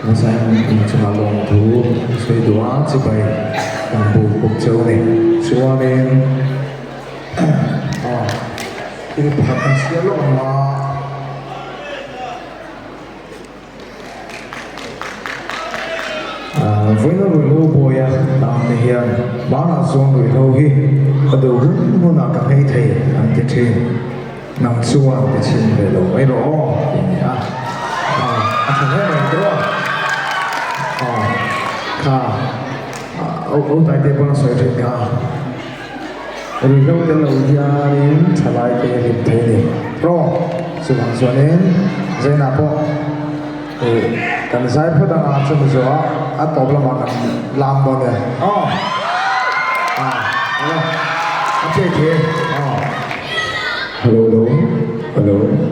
Vazain inchungah lawmthu an sawi duh a, chibai kan buk bawk cheu a ni. Chuanin aw thil pakhat kan chhiar lawk ang a. Vawiina ruihhlo buaia tangte hian hmanah chuan ruihhlo hi ka duh hun hunah ka nghei thei an ti thin. Nang chuan ti chhin ve lo mai rawh aw tih a ni a. A tha hle mai tawh a. Kha o taite pawn a sawi thin kha. Ruihhlo tel lo hianin thalaite a hlim thei a ni. Rawh chuvang chuanin Zaina pawh ih kan zai phawt anga chumi zawhah a tawp lamah kan lam dawn e. Aw ah hello a che thei e aw. Hello hello hello.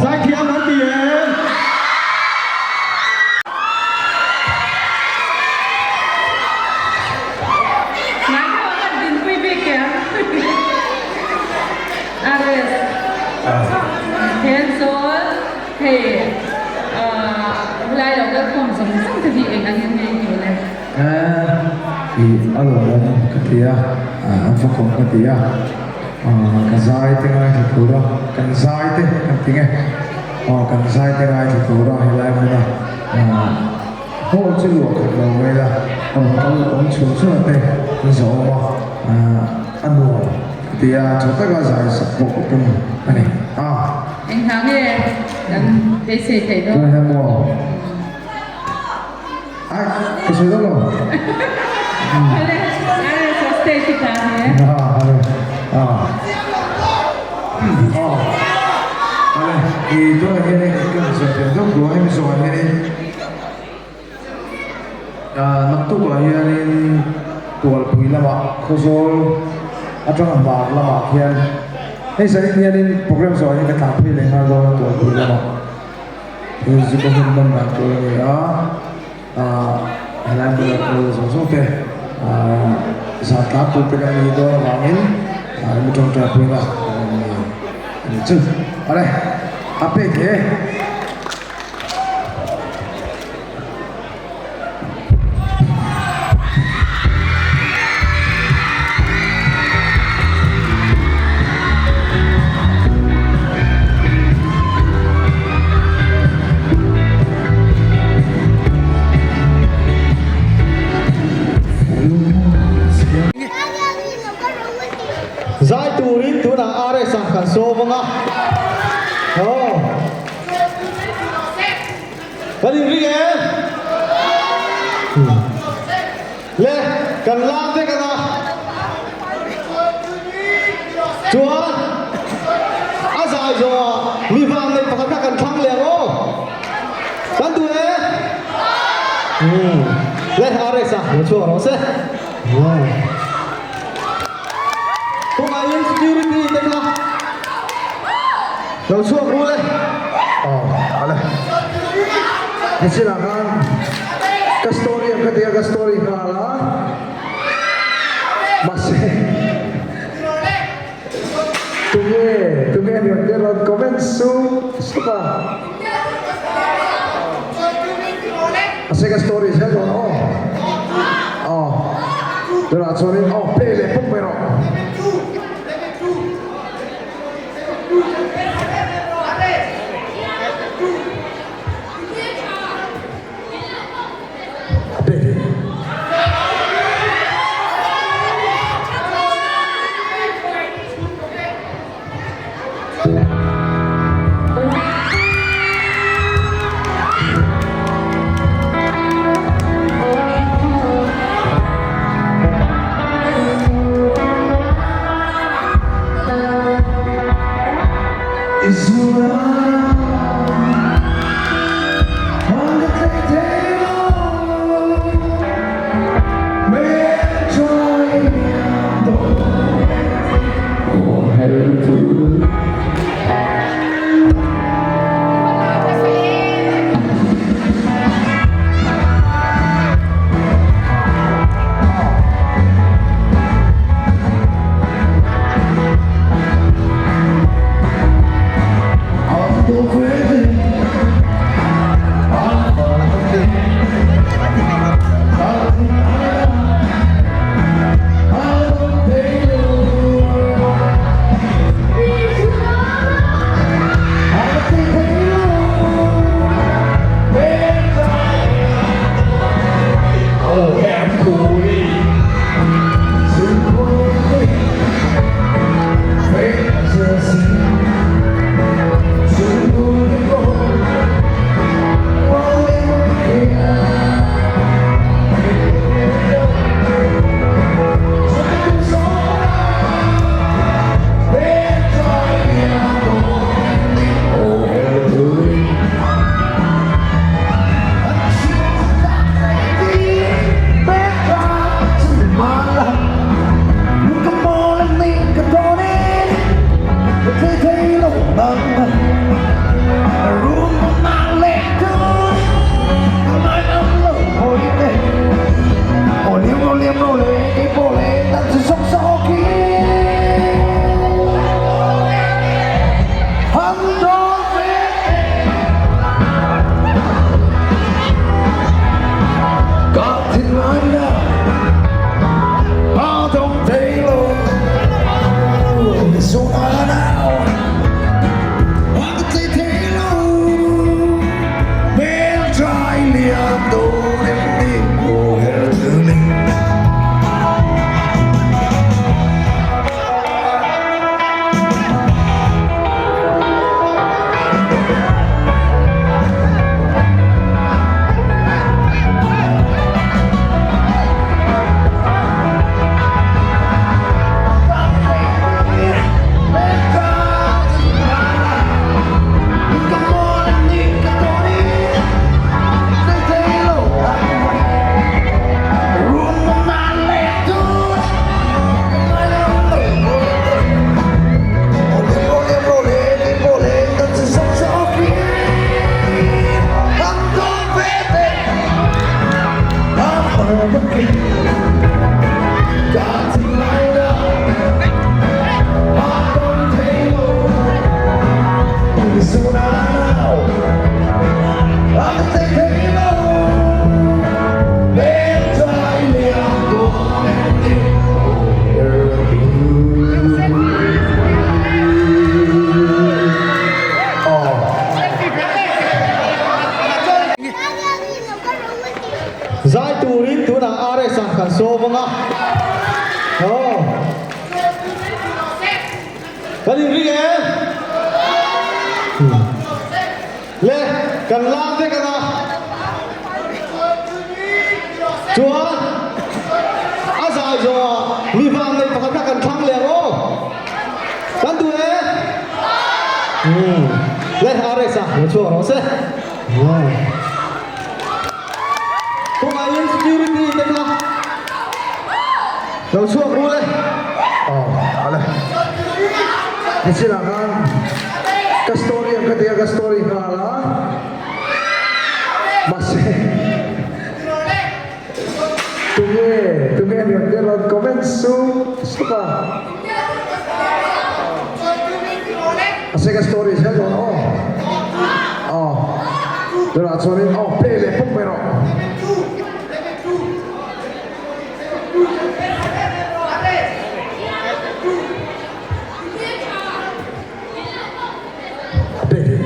Zaithiam an ti em? Ngai kha kan dinpui bik em? Ares. Thenzawl hei helai lo kal khawm zawng zawng te hi eng angin nge i tih le? I a lawmawm ka ti a, an fakawm ka ti a, ka zai te ngaithla tur a, kan zai te kan ti nge, aw kan zai te ngaithla tur a helai hmuna hall chu luah khat lo mai la, a rawn kal awm chhun chhun a te an zawh awm a, a nuam. Tia tha taka zai sak pawh ka tum a ni a. Eng hna nge kan beisei theih dawn? Tunah hian maw? Ai, ka sawi dawn lo. Hale, hale, so stage hi ta ni e. Ha, hale. Ah. Oh. Hale, i tunah hian kan sawi theih deuh duh a, hemi zawhah hianin Naktukah hianin Tualpui lamah Khawzawl atanga hmar lamah khian hei zanin hianin program zawh hi ka tlan phei leh nghal dawn a Tualpui lamah music a hun hman dan tur a ni a, helai hmuna kal zawng zawng te zan tlan tur te kan ni dawn avangin mi tawngtai puina a ni chu. Awle a pek hle. Zai turin tunah RS ah kan sawm ang a. Aw. Kan inring em? Le, kan lam vek ang a. Chuan, a zai zawhah mi vanneih pakhat kha kan thlang leh ang aw. Kan duh e? Le, RS a lo chhuak rawh se. Kawngaiin security te kha lo chhuak rul e. Aw ale. Nichinah khan ka story ang ka ti a ka story nghal a mahse tunge tunge ni ang te rawn comment sup sup a. Mahse ka story zel dawn aw. Aw. Tunah chuanin aw pe leh pawp mai rawh. A pe thei. tunah RS-a kan sawm ang a. Aw. Kan inring em? Le, kan lam vek ang a. Chuan, a zai zawhah mi vang nei pakhat kha kan thlang leh ang aw. Kan duh e? Umm. Le, RS-a lo chhuak rawh se. Kawngaihin security te kha lo chhuak ru le. Aw ale. Nichinah khan ka story ang ka ti a, ka story nghal a. Mahse tunge tunge ni ang te rawn comment sup sup a. Mahse ka story zel dawn aw. Aw tunah chuanin aw play leh pawp mai rawh. A play thei.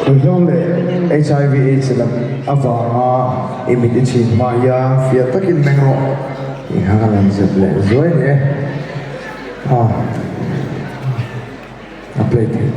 Ruihhlo leh HIV aids lam avanga i mit i chhin hma hian fiah takin meng rawh tih kha ka rawn zep leh zuai ni e. Aw a play theih.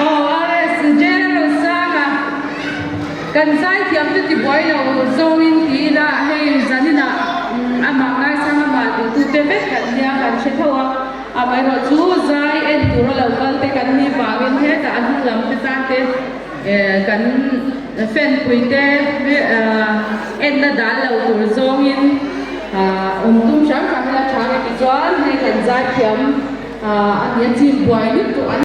Aw RS General Sanga kan zaithiam te tibuai lo zawngin ti ila hei zaninah amah ngaisang amah duhtute vek kan nia kan hre tho a, amaherawh chu zai en tura lo kal te kan nih vangin hetah a hnung lam te tan te kan fan pui te enna dan lo tur zawngin awm tum hram hram ila tha nge tichuan hei kan zaithiam a nia chim buai lutuk an.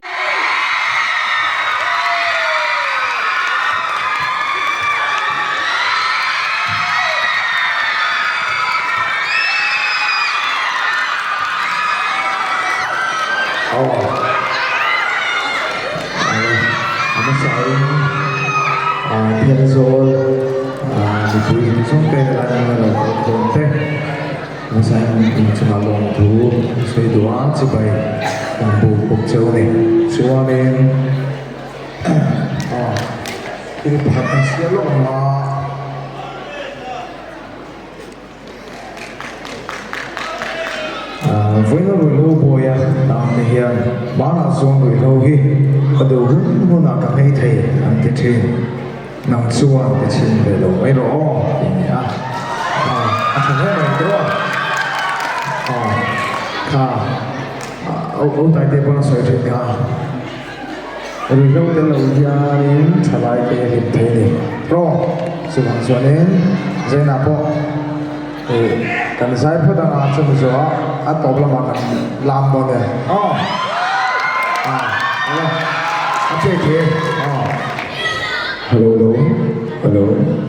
Aw a hmasain Thenzawl mipui zawng zawng te helai hmuna lo kal khawm te hmasain inchungah lawmthu sawi duh a chibai kan buk bawk cheu a ni. Chuanin thil pakhat kan chhiar lawk ang a. Vawiina ruihhlo buaia tan te hian hmanah chuan ruihhlo hi ka duh hun hunah ka nghei thei an ti thin. Nang chuan ti chhin ve lo mai rawh aw tih a ni a. A tha hle mai tawh a. Kha au taite pawn a sawi thin kha. Ruihhlo tel lo hianin thalai te hlim thei a ni. Rawh chuvang chuanin Zainah pawh ih kan zai phawt anga chumi zawhah a tawp lamah kan lam dawn e. Aw ah awle a che thei e aw. Hello hello hello.